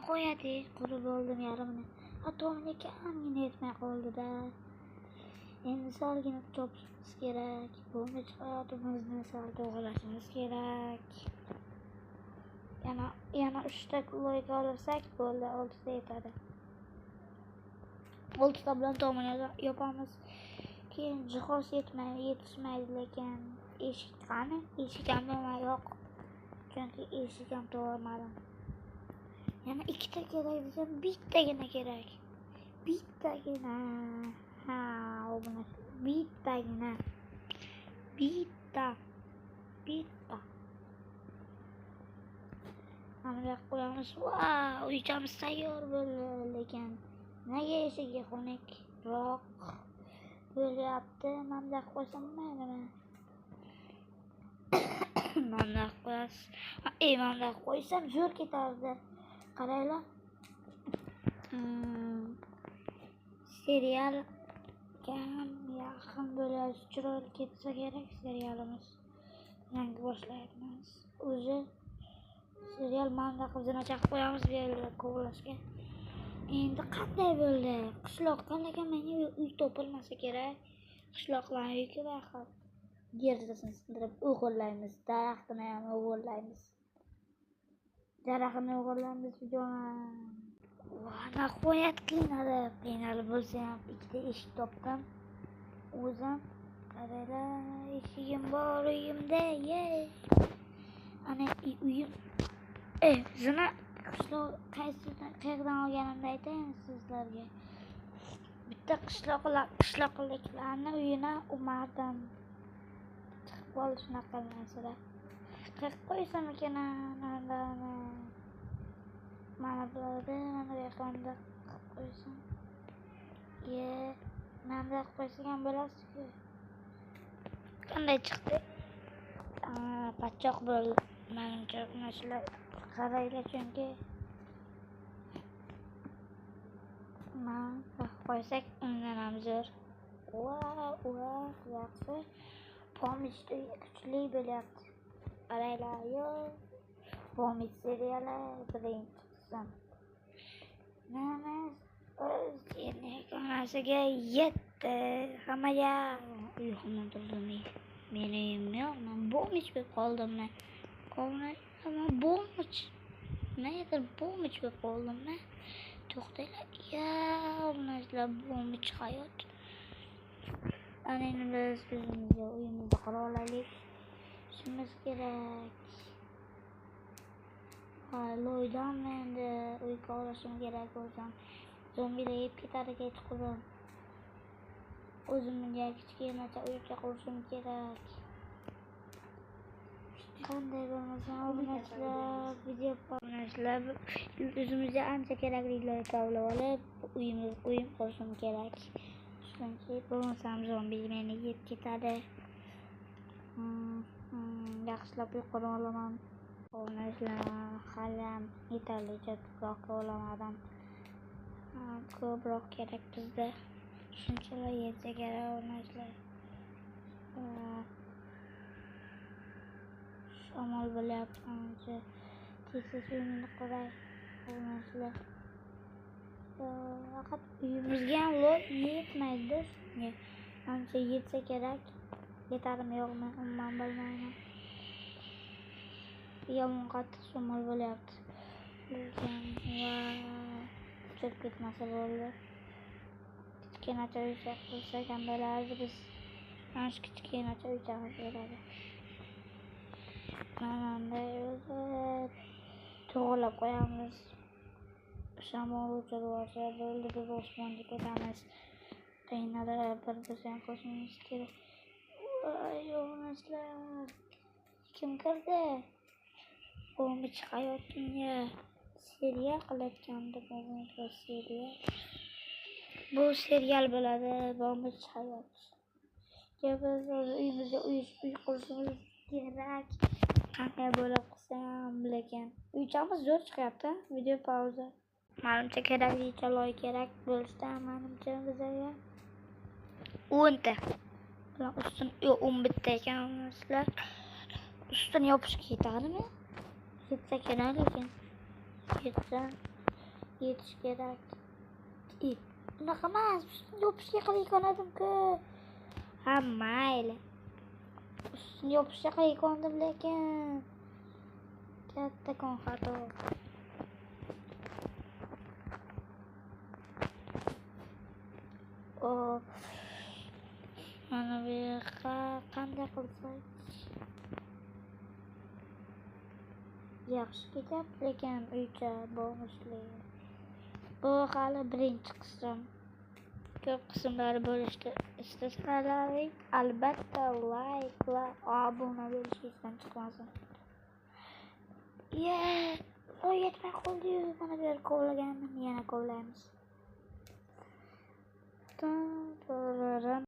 Qo'yadi, qurib oldim yarmini. Hatto unga kamgina yetmay qoldi-da. Endi salgina chopishimiz kerak. Bomich hayotimizni sal to'g'rilashimiz kerak. Yana 3 ta loyka olsak bo'ldi, 6 ta yetadi. 6 ta bilan tomini yopamiz. Keyin jihoz yetishmaydi, lekin eshik qani? Eshik ham yo'q. Chunki eshik ham to'g'rimadim. Yana 2 ta kerak desam, bittagina kerak. Bittagina. Ha, obuna. Bittagina. Bitta. Bitta. Mana bu yoqqa qo'yamiz. Vau, uychamiz tayyor bo'ldi, lekin nega eshigi xunukroq bo'lyapti? Mana bu yoqqa qo'ysam maylimi? Mana bu yoqqa qo'yasiz. Mana bu yoqqa qo'ysam zo'r ketardi. Qaranglar. Serial ham yaqin bo'ladi, chiroyli ketsa kerak serialimiz. Yangi boshlayapmiz. O'zi serial mana bunday qilib zinacha qilib qo'yamiz bu yerga kovlashga. Endi qanday bo'ldi? Qishloqqa lekin menga uy topilmasa kerak. Qishloqlarning uyi ko'p axir. Derazasini sindirib o'g'irlaymiz, daraxtini ham o'g'irlaymiz. Daraxtini o'g'irlaymiz videoni. Va nihoyat qiynalib, qiynalib bo'lsa ham ikkita eshik topdim. O'zim qaranglar, eshigim bor uyimda. Ye. Ana uyim. Zina qishloq qayerdan olganimni aytayin sizlarga. Bitta qishloqliklarni uyini Umardan chiqib qoldi shunaqa narsalar. Qayerga qo'ysam ekan mana mana bularni mana bu yoqqa qilib qo'ysam. Ye, mana bu yoqqa qo'ysak ham bo'ladi-ku. Qanday chiqdi? Pachoq bo'ldi. Menimcha mana shular qaranglar, chunki mana qo'ysak undan ham zo'r. Va yaxshi. Pomich kuchli bo'lyapti. Qaranglar, yo. Pomich seriali birinchi qism. Nima o'z onasiga yetdi. Hammaga uyqumdan turdim. Meni uyim yo'q, men bomich bo'lib qoldim. Men bomich. Negadir bomich bo'lib qoldim men. To'xtanglar. Ya, sizlar bomich hayot. Ana endi biz o'zimizga uyimizni qura olaylik. Shimiz kerak. Ha, loydan endi uy qurishim kerak o'zim. Zombilar yeb ketadi kechqurun. O'zimga kichkinacha uycha qurishim kerak. Qanday bo'lmasa obunachilar, video obunachilar, o'zimizga ancha kerakli loy kavlab olib, uyim qurishim kerak. Chunki bo'lmasam zombi meni yeb ketadi. Yaxshilab uy qura olaman. Obunachilar, hali ham yetarlicha tuproq olamadim. Ko'proq kerak bizda. Shunchalar yetsa kerak obunachilar. Shamol bo'lyapti ancha. Tez-tez uyimni quray obunachilar. Faqat uyimizga ham loy yetmaydi. Shunga ancha yetsa kerak. Yetadimi yo'qmi umuman bilmayman. Yomon qattiq shamol bo'lyapti. Lekin va uchib ketmasa bo'ldi. Kichkinacha uycha qursak ham bo'lardi biz. Mana shu kichkinacha uychamiz bo'ladi. Mana bunday o'zi to'g'rilab qo'yamiz. Shamol uchirib yuborsa bo'ldi, biz osmonga ketamiz. Qiynalib bir biz ham qilishimiz kerak. Voy, o'g'nislar. Kim kirdi? Bomich hayotimga serial qilayotgandim, bu serial. Bu serial bo'ladi, bomich hayot. Biz o'z uyimizga uy qurishimiz kerak. Qanday bo'lib qilsam, lekin uychamiz zo'r chiqyapti. Video pauza. Menimcha keraklicha loy kerak bo'lishda, menimcha bizga 10 ta. Bular ustun yo'q, 11 ta ekan sizlar. Ustun yopishib ketadimi? Yetsa kerak lekin. Yetsa. Yetish kerak. Unaqa emas, ustini yopishga qilayotgandim-ku. Ha, mayli. Ustini yopishga qilayotgandim, lekin kattakon xato. Hop. Mana bu yoqqa qanday qilsak yaxshi ketyapti, lekin uycha bonusli. Bu hali birinchi qism. Ko'p qismlari bo'lishdi. Istasalaring albatta like va obuna bo'lish esdan chiqmasin. Ye, loy yetmay qoldi-yu. Mana bu yer kovlagandim, yana kovlaymiz. Tan, tararam.